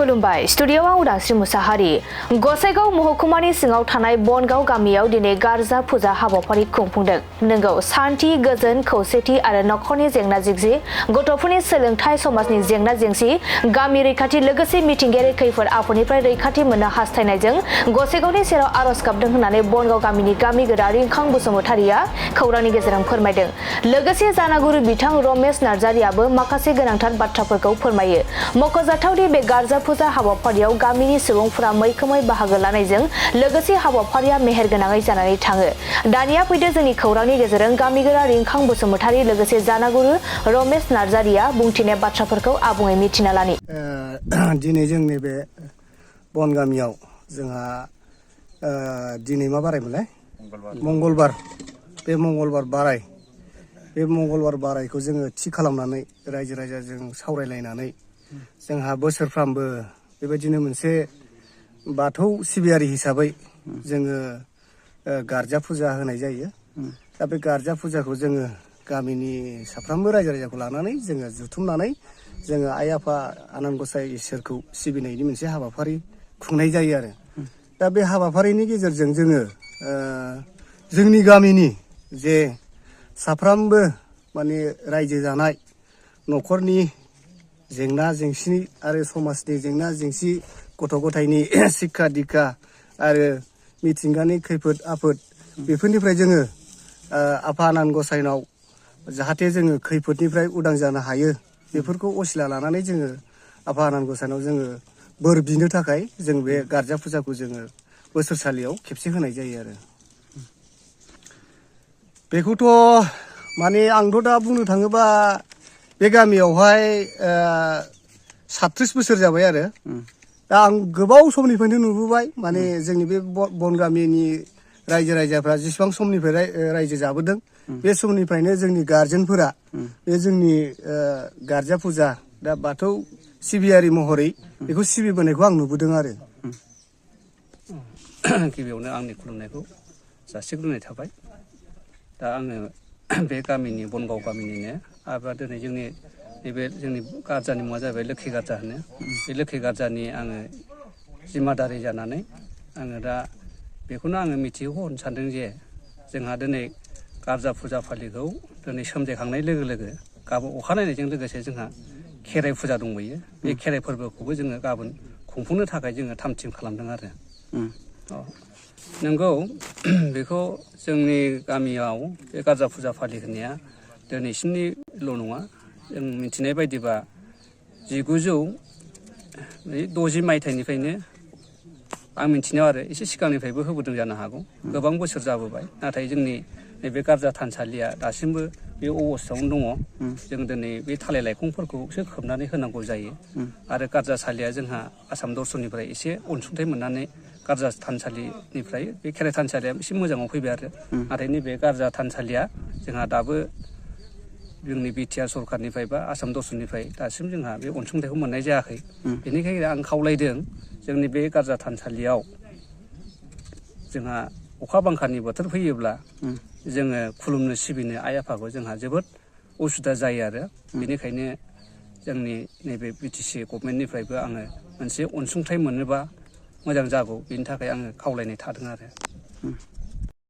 खुलुमबाय स्टुडिय'आव उदांस्रि मुसाहारि गसाइगाव महकुमानि सिङाव थानाय बनगाव गामियाव दिनै गारजा फुजा हाबाफारि खुंफुंदों। नोंगौ सान्थि गोजोन खौसेथि आरो नखरनि जेंना जेंसि गथ'फोरनि सोलोंथाइ समाजनि जेंना जेंसि गामि रैखाथि लोगोसे मिथिंगायारि खैफोद आफोदनिफ्राय रैखाथि मोननो हास्थायनायजों गसाइगावनि सेराव आरज गाबदों होननानै बनगाव गामिनि गामिगोरा रिंखां बसुमतारिया खौरांनि गेजेरजों फोरमायदों। लोगोसे जानागुरु बिथां रमेश नार्जारियाबो माखासे गोनांथार बाथ्राफोरखौ फोरमायो। मख'जाथावदि बे गारजा फुजा हाबाफारियाव गामिनि सुबुंफोरा मैखोमै बाहागो लानायजों लोगोसे हाबाफारिया मेहेरगोनाङै जानानै थाङो। दानिया फैदो जोंनि खौरांनि गेजेरजों गामिगोरा रिंखां बसुमतारि लोगोसे जानागुरु रमेश नार्जारिया बुंथिनाय बाथ्राफोरखौ आबुङै मिथिना लानि। दिनै जोंनि बे बन गामियाव जोंहा दिनै मा बारायमोनलाय? मंगलबार। बे मंगलबार बारायखौ जोङो थि खालामनानै रायजो राजाजों सावरायलायनानै जोंहा बोसोरफ्रामबो बेबायदिनो मोनसे बाथौ सिबियारि हिसाबै जोङो गारजा फुजा होनाय जायो। दा बे गारजा फुजाखौ जोङो गामिनि साफ्रोमबो रायजो राजाखौ लानानै जोङो जुथुमनानै जोङो आइ आफा आनान गसाइ इसोरखौ सिबिनायनि मोनसे हाबाफारि खुंनाय जायो आरो। दा बे हाबाफारिनि गेजेरजों जोङो जोंनि गामिनि जे साफ्रोमबो माने रायजो जानाय न'खरनि जेंना जेंसि आरो समाजनि जेंना जेंसि गथ' गथायनि सिक्खा दिक्खा आरो मिथिंगानि खैफोद आफोद बेफोरनिफ्राय जोङो आफा आनान गसाइनाव जाहाथे जोङो खैफोदनिफ्राय उदां जानो हायो बेफोरखौ असिला लानानै जोङो आफा आनान गसाइनाव जोङो बोर बिनो थाखाय जों बे गारजा फुजाखौ जोङो बोसोरसालियाव खेबसे होनाय जायो आरो। बेखौथ' माने आंथ' दा बुंनो थाङोबा बे गामियावहाय 37 बोसोर जाबाय आरो। दा आं गोबाव समनिफ्रायनो नुबोबाय माने जोंनि बे बन गामिनि रायजो राजाफ्रा जेसेबां समनिफ्राय रायजो जाबोदों बे समनिफ्रायनो जोंनि गारजेनफोरा बे जोंनि गारजा फुजा दा बाथौ सिबियारि महरै बेखौ सिबिबोनायखौ आं नुबोदों आरो। गिबियावनो आंनि खुलुमनायखौ जासिग्रोनाय थाबाय। दा आङो बे गामिनि बनगाव गामिनिनो आरो दिनै जोंनि नैबे जोंनि गारजानि मुङा जाहैबाय लोखि गारजा होनो। बे लोखि गारजानि आङो जिम्मादारि जानानै आङो दा बेखौनो आङो मिथिहोनो सानदों जे जोंहा दिनै गारजा फुजा फालिखौ दिनै सोमजिखांनाय लोगो लोगो गाबोन अखानायनायजों लोगोसे जोंहा खेराइ फुजा दंबायो। बे खेराइ फोरबोखौबो जोङो गाबोन खुंफुंनो थाखाय जोङो थाम थिम खालामदों आरो। नंगौ बेखौ जोंनि गामियाव बे गारजा फुजा फालिहोनाया दिनैसिमनिल' नङा। जों मिथिनाय बायदिबा 1960 मायथाइनिफ्रायनो आं मिथिनायाव आरो एसे सिगांनिफ्रायबो होबोदों जानो हागौ। गोबां बोसोर जाबोबाय नाथाय जोंनि नैबे गारजा थानसालिया दासिमबो बे अबस्थायावनो दङ। जों दिनै बे थालिर लाइखंफोरखौसो खोबनानै होनांगौ जायो आरो गारजासालिया जोंहा आसाम दर्शननिफ्राय एसे अनसुंथाइ मोननानै गारजा थानसालिनिफ्राय बे खेराइ थानसालिया एसे मोजाङाव फैबाय आरो। नाथाय नैबे गारजा थानसालिया जोंहा दाबो जोंनि बिटिआर सरखारनिफ्राय बा आसाम दर्शननिफ्राय दासिम जोंहा बे अनसुंथाइखौ मोननाय जायाखै। बेनिखायनो आं खावलायदों जोंनि बे गारजा थानसालियाव जोंहा अखा बांखानि बोथोर फैयोब्ला जोङो खुलुमनो सिबिनो आइ आफाखौ जोंहा जोबोद उसुबिदा जायो आरो। बेनिखायनो जोंनि नैबे बिटिसि गभमेन्टनिफ्रायबो आङो मोनसे अनसुंथाइ मोनोबा मोजां जागौ बेनि थाखाय आङो खावलायनाय थादों आरो।